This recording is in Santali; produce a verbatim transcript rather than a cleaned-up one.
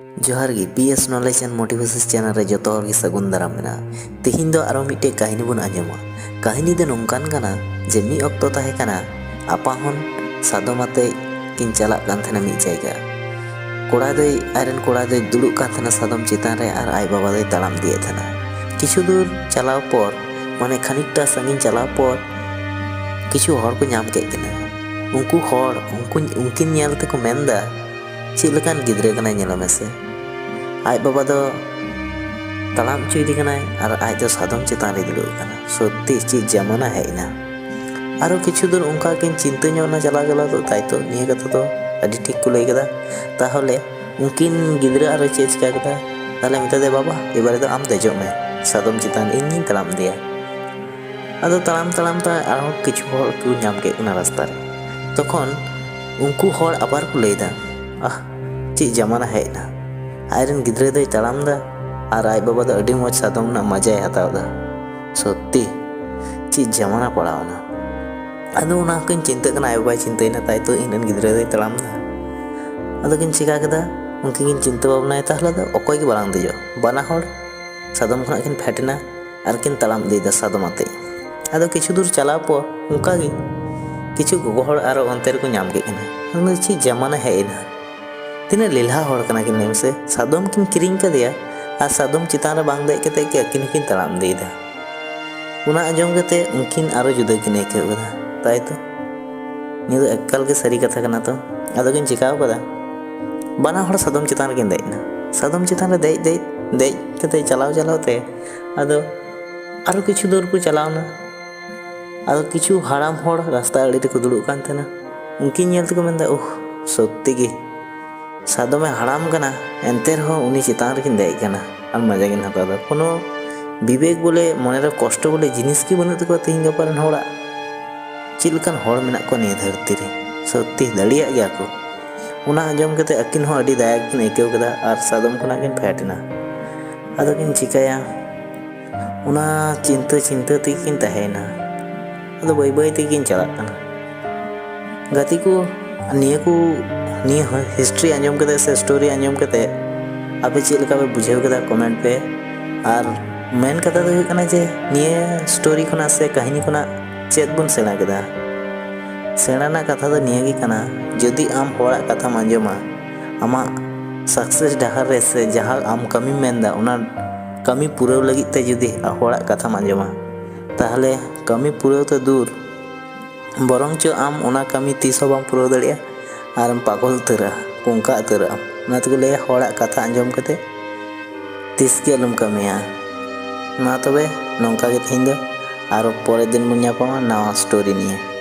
ᱡᱚᱦᱟᱨ ᱜᱮ, P S Knowledge and Motivation channel ᱨᱮ ᱡᱚᱛᱚ ᱦᱚᱲ ᱜᱮ ᱥᱟᱹᱜᱩᱱ ᱫᱟᱨᱟᱢ ᱢᱮᱱᱟᱜᱼᱟ᱾ ᱛᱮᱦᱮᱧ ᱫᱚ ᱟᱨᱚ ᱢᱤᱫᱴᱮᱡ ᱠᱟᱹᱦᱱᱤ ᱵᱚᱱ ᱟᱸᱡᱚᱢᱟ᱾ ᱠᱟᱹᱦᱱᱤ ᱫᱚ ᱱᱚᱝᱠᱟᱱ ᱠᱟᱱᱟ ᱡᱮ ᱢᱤᱫ ᱚᱠᱛᱚ ᱛᱟᱦᱮᱸ ᱠᱟᱱᱟ, ᱟᱯᱟᱦᱚᱱ ᱥᱟᱫᱚᱢ ᱟᱛᱮ ᱠᱤᱱ ᱪᱟᱞᱟᱜ ᱠᱟᱱ ᱛᱟᱦᱮᱱᱟ ᱢᱤᱫ ᱡᱟᱭᱜᱟ᱾ ᱠᱚᱲᱟ ᱫᱚᱭ, ᱟᱡᱨᱮᱱ ᱠᱚᱲᱟ ᱫᱚᱭ ᱫᱩᱲᱩᱵ ᱠᱟᱱ ᱛᱟᱦᱮᱱᱟ ᱥᱟᱫᱚᱢ ᱪᱮᱛᱟᱱ ᱨᱮ ᱟᱨ ᱟᱡ ᱵᱟᱵᱟ ᱫᱚᱭ ᱛᱟᱲᱟᱢ ᱤᱫᱤᱭᱮᱫ ᱛᱟᱦᱮᱱᱟ᱾ ᱠᱤᱪᱷᱩ ᱫᱩᱨ ᱪᱟᱞᱟᱣ ᱯᱚᱨ, ᱢᱟᱱᱮ ᱠᱷᱟᱹᱱᱤᱠᱴᱟ ᱥᱟᱺᱜᱤᱧ ᱪᱟᱞᱟᱣ ᱯᱚᱨ, ᱠᱤᱪᱷᱩ ᱦᱚᱲ ᱠᱚ ᱧᱟᱢ ᱠᱮᱫ ᱠᱤᱱᱟ᱾ ᱩᱱᱠᱩ ᱦᱚᱲ ᱩᱱᱠᱩ, ᱩᱱᱠᱤᱱ ᱧᱮᱞ ᱛᱮᱠᱚ ᱢᱮᱱᱫᱟ, "ᱪᱮᱫ ᱞᱮᱠᱟᱱ ᱜᱤᱫᱽᱨᱟᱹ ᱠᱟᱱᱟᱭ, ᱧᱮᱞ ᱢᱮᱥᱮ᱾ ᱟᱡ ᱵᱟᱵᱟ ᱫᱚ ᱛᱟᱲᱟᱢ ᱦᱚᱪᱚᱭᱮᱫᱮ ᱠᱟᱱᱟᱭ ᱟᱨ ᱟᱡ ᱫᱚ ᱥᱟᱫᱚᱢ ᱪᱮᱛᱟᱱ ᱨᱮᱭ ᱫᱩᱲᱩᱵ ᱟᱠᱟᱱᱟ᱾ ᱥᱚᱛᱛᱤ ᱪᱮᱫ ᱡᱟᱢᱟᱱᱟ ᱦᱮᱡ ᱮᱱᱟ?" ᱟᱨᱚ ᱠᱤᱪᱷᱩ ᱫᱩᱨ ᱚᱱᱠᱟ ᱠᱤᱱ ᱪᱤᱱᱛᱟᱹ ᱧᱚᱜ ᱮᱱᱟ ᱪᱟᱞᱟᱣ ᱪᱟᱞᱟᱣ ᱫᱚ, ᱛᱟᱭᱛᱚ ᱱᱤᱭᱟᱹ ᱠᱟᱛᱷᱟ ᱫᱚ ᱟᱹᱰᱤ ᱴᱷᱤᱠ ᱠᱚ ᱞᱟᱹᱭ ᱠᱮᱫᱟ᱾ ᱛᱟᱦᱚᱞᱮ ᱩᱱᱠᱤᱱ ᱜᱤᱫᱽᱨᱟᱹ ᱟᱨᱚ ᱪᱮᱫ ᱮ ᱪᱤᱠᱟ ᱠᱮᱫᱟ? ᱛᱟᱦᱚᱞᱮ ᱢᱮᱛᱟ ᱫᱮᱭᱟ, "ᱵᱟᱵᱟ, ᱮᱵᱟᱨᱮ ᱫᱚ ᱟᱢ ᱫᱮᱡᱚᱜ ᱢᱮ ᱥᱟᱫᱚᱢ ᱪᱮᱛᱟᱱ, ᱤᱧ ᱜᱤᱧ ᱛᱟᱲᱟᱢ ᱤᱫᱤᱭᱟ᱾" ᱟᱫᱚ ᱛᱟᱲᱟᱢ ᱛᱟᱲᱟᱢ ᱛᱮ ᱟᱨᱦᱚᱸ ᱠᱤᱪᱷᱩ ᱦᱚᱲ ᱠᱚ ᱧᱟᱢ ᱠᱮᱫ ᱠᱤᱱᱟ ᱨᱟᱥᱛᱟ ᱨᱮ᱾ ᱛᱚᱠᱷᱚᱱ ᱩᱱᱠᱩ ᱦᱚᱲ ᱟᱵᱟᱨ ᱠᱚ ᱞᱟᱹᱭᱫᱟ, "ᱟᱦ, ᱪᱮᱫ ᱡᱟᱢᱟᱱᱟ ᱦᱮᱡ ᱮᱱᱟ? ᱟᱡᱨᱮᱱ ᱜᱤᱫᱽᱨᱟᱹ ᱫᱚᱭ ᱛᱟᱲᱟᱢ ᱮᱫᱟ ᱟᱨ ᱟᱡ ᱵᱟᱵᱟ ᱫᱚ ᱟᱹᱰᱤ ᱢᱚᱡᱽ ᱥᱟᱫᱚᱢ ᱨᱮᱱᱟᱜ ᱢᱟᱡᱟᱭ ᱦᱟᱛᱟᱣ ᱮᱫᱟ᱾ ᱥᱚᱛᱛᱤ ᱪᱮᱫ ᱡᱟᱢᱟᱱᱟ ᱯᱟᱲᱟᱣ ᱮᱱᱟ?" ᱟᱫᱚ ᱚᱱᱟ ᱠᱚᱧ ᱪᱤᱱᱛᱟᱹᱜ ᱠᱟᱱᱟ, ᱟᱡ ᱵᱟᱵᱟᱭ ᱪᱤᱱᱛᱟᱹᱭᱮᱱᱟ, ᱛᱟᱭ ᱛᱚ ᱤᱧ ᱨᱮᱱ ᱜᱤᱫᱽᱨᱟᱹ ᱫᱚᱭ ᱛᱟᱲᱟᱢ ᱮᱫᱟ᱾ ᱟᱫᱚ ᱠᱤᱱ ᱪᱤᱠᱟ ᱠᱮᱫᱟ, ᱩᱱᱠᱤᱱ ᱠᱤᱱ ᱪᱤᱱᱛᱟᱹ ᱵᱷᱟᱵᱽᱱᱟᱭᱟ, ᱛᱟᱦᱚᱞᱮ ᱫᱚ ᱚᱠᱚᱭ ᱜᱮ ᱵᱟᱞᱟᱝ ᱫᱮᱡᱚᱜ᱾ ᱵᱟᱱᱟ ᱦᱚᱲ ᱥᱟᱫᱚᱢ ᱠᱷᱚᱱᱟᱜ ᱠᱤᱱ ᱯᱷᱮᱰ ᱮᱱᱟ ᱟᱨ ᱠᱤᱱ ᱛᱟᱲᱟᱢ ᱤᱫᱤᱭᱮᱫᱟ ᱥᱟᱫᱚᱢ ᱟᱛᱮ᱾ ᱟᱫᱚ ᱠᱤᱪᱷᱩ ᱫᱩᱨ ᱪᱟᱞᱟᱣ ᱯᱚᱨ ᱚᱱᱠᱟ ᱜᱮ ᱠᱤᱪᱷᱩ ᱜᱚᱜᱚ ᱦᱚᱲ ᱟᱨᱚ ᱚᱱᱛᱮ ᱨᱮᱠᱚ ᱧᱟᱢ ᱠᱮᱫ ᱠᱤᱱᱟ᱾ ᱢᱮᱱᱫᱟ, "ᱪᱮᱫ ᱡᱟᱢᱟᱱᱟ ᱦᱮᱡ ᱮᱱᱟ? ᱛᱤᱱᱟᱹᱜ ᱞᱮᱞᱦᱟ ᱦᱚᱲ ᱠᱟᱱᱟ ᱠᱤᱱ ᱞᱟᱹᱭ ᱢᱮᱥᱮ, ᱥᱟᱫᱚᱢ ᱠᱤᱱ ᱠᱤᱨᱤᱧ ᱠᱟᱫᱮᱭᱟ ᱟᱨ ᱥᱟᱫᱚᱢ ᱪᱮᱛᱟᱱ ᱨᱮ ᱵᱟᱝ ᱫᱮᱡ ᱠᱟᱛᱮ ᱜᱮ ᱟᱹᱠᱤᱱ ᱦᱚᱸᱠᱤᱱ ᱛᱟᱲᱟᱢ ᱤᱫᱤᱭᱮᱫᱟ᱾" ᱚᱱᱟ ᱟᱸᱡᱚᱢ ᱠᱟᱛᱮ ᱩᱱᱠᱤᱱ ᱟᱨᱚ ᱡᱩᱫᱟᱹ ᱠᱤᱱ ᱟᱹᱭᱠᱟᱹᱣ ᱠᱮᱫᱟ, ᱛᱟᱭ ᱛᱚ? ᱱᱤᱭᱟᱹ ᱫᱚ ᱮᱠᱟᱞ ᱜᱮ ᱥᱟᱹᱨᱤ ᱠᱟᱛᱷᱟ ᱠᱟᱱᱟ ᱛᱚ᱾ ᱟᱫᱚ ᱠᱤᱱ ᱪᱤᱠᱟᱹᱣ ᱠᱟᱫᱟ, ᱵᱟᱱᱟ ᱦᱚᱲ ᱥᱟᱫᱚᱢ ᱪᱮᱛᱟᱱ ᱨᱮᱠᱤᱱ ᱫᱮᱡ ᱮᱱᱟ᱾ ᱥᱟᱫᱚᱢ ᱪᱮᱛᱟᱱ ᱨᱮ ᱫᱮᱡ ᱫᱮᱡ ᱫᱮᱡ ᱠᱟᱛᱮ ᱪᱟᱞᱟᱣ ᱪᱟᱞᱟᱣ ᱛᱮ ᱟᱫᱚ ᱟᱨᱚ ᱠᱤᱪᱷᱩ ᱫᱩᱨ ᱠᱚ ᱪᱟᱞᱟᱣ ᱮᱱᱟ᱾ ᱟᱫᱚ ᱠᱤᱪᱷᱩ ᱦᱟᱲᱟᱢ ᱦᱚᱲ ᱨᱟᱥᱛᱟ ᱟᱲᱮ ᱨᱮᱠᱚ ᱫᱩᱲᱩᱵ ᱠᱟᱱ ᱛᱟᱦᱮᱱᱟ᱾ ᱩᱱᱠᱤᱱ ᱧᱮᱞ ᱛᱮᱠᱚ ᱢᱮᱱᱫᱟ, "ᱩᱦ, ᱥᱚᱛᱛᱤ ᱜᱮ ᱥᱟᱫᱚᱢᱮ ᱦᱟᱲᱟᱢ ᱠᱟᱱᱟ, ᱮᱱᱛᱮ ᱨᱮᱦᱚᱸ ᱩᱱᱤ ᱪᱮᱛᱟᱱ ᱨᱮᱠᱤᱱ ᱫᱮᱡ ᱠᱟᱱᱟ ᱟᱨ ᱢᱟᱡᱟ ᱠᱤᱱ ᱦᱟᱛᱟᱣ ᱮᱫᱟ᱾ ᱠᱳᱱᱳ ᱵᱤᱵᱮᱠ ᱵᱚᱞᱮ, ᱢᱚᱱᱮᱨᱮ ᱠᱚᱥᱴᱚ ᱵᱚᱞᱮ ᱡᱤᱱᱤᱥ ᱜᱮ ᱵᱟᱹᱱᱩᱜ ᱛᱟᱠᱚᱣᱟ ᱛᱮᱦᱮᱧ ᱜᱟᱯᱟ ᱨᱮᱱ ᱦᱚᱲᱟᱜ᱾ ᱪᱮᱫ ᱞᱮᱠᱟᱱ ᱦᱚᱲ ᱢᱮᱱᱟᱜ ᱠᱚᱣᱟ ᱱᱤᱭᱟᱹ ᱫᱷᱟᱹᱨᱛᱤ ᱨᱮ, ᱥᱚᱛᱛᱤ ᱫᱟᱲᱮᱭᱟᱜ ᱜᱮᱭᱟ ᱠᱚ?" ᱚᱱᱟ ᱟᱸᱡᱚᱢ ᱠᱟᱛᱮ ᱟᱹᱠᱤᱱ ᱦᱚᱸ ᱟᱹᱰᱤ ᱫᱟᱭᱟ ᱜᱮᱠᱤᱱ ᱟᱹᱭᱠᱟᱹᱣ ᱠᱮᱫᱟ ᱟᱨ ᱥᱟᱫᱚᱢ ᱠᱷᱚᱱᱟᱜ ᱠᱤᱱ ᱯᱷᱮᱰ ᱮᱱᱟ᱾ ᱟᱫᱚ ᱠᱤᱱ ᱪᱤᱠᱟᱹᱭᱟ, ᱚᱱᱟ ᱪᱤᱱᱛᱟᱹ ᱪᱤᱱᱛᱟᱹ ᱛᱮᱜᱮ ᱠᱤᱱ ᱛᱟᱦᱮᱸᱭᱮᱱᱟ᱾ ᱟᱫᱚ ᱵᱟᱹᱭ ᱵᱟᱹᱭ ᱛᱮᱜᱮ ᱠᱤᱱ ᱪᱟᱞᱟᱜ ᱠᱟᱱᱟ᱾ ᱜᱟᱛᱮ ᱠᱚ, ᱱᱤᱭᱟᱹ ᱠᱚ ᱱᱤᱭᱟᱹ ᱦᱤᱥᱴᱨᱤ ᱟᱸᱡᱚᱢ ᱠᱟᱛᱮ ᱥᱮ ᱥᱴᱳᱨᱤ ᱟᱸᱡᱚᱢ ᱠᱟᱛᱮ ᱟᱯᱮ ᱪᱮᱫ ᱞᱮᱠᱟ ᱯᱮ ᱵᱩᱡᱷᱟᱹᱣ ᱠᱮᱫᱟ, ᱠᱚᱢᱮᱱᱴ ᱯᱮ᱾ ᱟᱨ ᱢᱮᱱ ᱠᱟᱛᱷᱟ ᱫᱚ ᱦᱩᱭᱩᱜ ᱠᱟᱱᱟ ᱡᱮ ᱱᱤᱭᱟᱹ ᱥᱴᱳᱨᱤ ᱠᱷᱚᱱᱟᱜ ᱥᱮ ᱠᱟᱹᱦᱱᱤ ᱠᱷᱚᱱᱟᱜ ᱪᱮᱫ ᱵᱚᱱ ᱥᱮᱬᱟ ᱠᱮᱫᱟ? ᱥᱮᱬᱟ ᱨᱮᱱᱟᱜ ᱠᱟᱛᱷᱟ ᱫᱚ ᱱᱤᱭᱟᱹ ᱜᱮ ᱠᱟᱱᱟ, ᱡᱩᱫᱤ ᱟᱢ ᱦᱚᱲᱟᱜ ᱠᱟᱛᱷᱟᱢ ᱟᱸᱡᱚᱢᱟ, ᱟᱢᱟᱜ ᱥᱟᱠᱥᱮᱥ ᱰᱟᱦᱟᱨ ᱨᱮ ᱥᱮ ᱡᱟᱦᱟᱸ ᱟᱢ ᱠᱟᱹᱢᱤᱢ ᱢᱮᱱᱫᱟ, ᱚᱱᱟ ᱠᱟᱹᱢᱤ ᱯᱩᱨᱟᱹᱣ ᱞᱟᱹᱜᱤᱫ ᱛᱮ ᱡᱩᱫᱤ ᱦᱚᱲᱟᱜ ᱠᱟᱛᱷᱟᱢ ᱟᱸᱡᱚᱢᱟ, ᱛᱟᱦᱚᱞᱮ ᱠᱟᱹᱢᱤ ᱯᱩᱨᱟᱹᱣ ᱛᱮ ᱫᱩᱨ, ᱵᱚᱨᱚᱝ ᱪᱚ ᱟᱢ ᱚᱱᱟ ᱠᱟᱹᱢᱤ ᱛᱤᱥ ᱦᱚᱸ ᱵᱟᱢ ᱯᱩᱨᱟᱹᱣ ᱫᱟᱲᱮᱭᱟᱜᱼᱟ, ᱟᱨᱮᱢ ᱯᱟᱜᱚᱞ ᱩᱛᱟᱹᱨᱚᱜᱼᱟ, ᱠᱚᱝᱠᱟ ᱩᱛᱟᱹᱨᱚᱜᱼᱟᱢ᱾ ᱚᱱᱟ ᱛᱮᱠᱚ ᱞᱟᱹᱭᱟ, ᱦᱚᱲᱟᱜ ᱠᱟᱛᱷᱟ ᱟᱸᱡᱚᱢ ᱠᱟᱛᱮ ᱛᱤᱥ ᱜᱮ ᱟᱞᱚᱢ ᱠᱟᱹᱢᱤᱭᱟ᱾ ᱢᱟ ᱛᱚᱵᱮ, ᱱᱚᱝᱠᱟ ᱜᱮ ᱛᱮᱦᱮᱧ ᱫᱚ, ᱟᱨᱚ ᱯᱚᱨᱮᱨ ᱫᱤᱱ ᱵᱚᱱ ᱧᱟᱯᱟᱢᱟ ᱱᱟᱣᱟ ᱥᱴᱳᱨᱤ ᱱᱤᱭᱮ᱾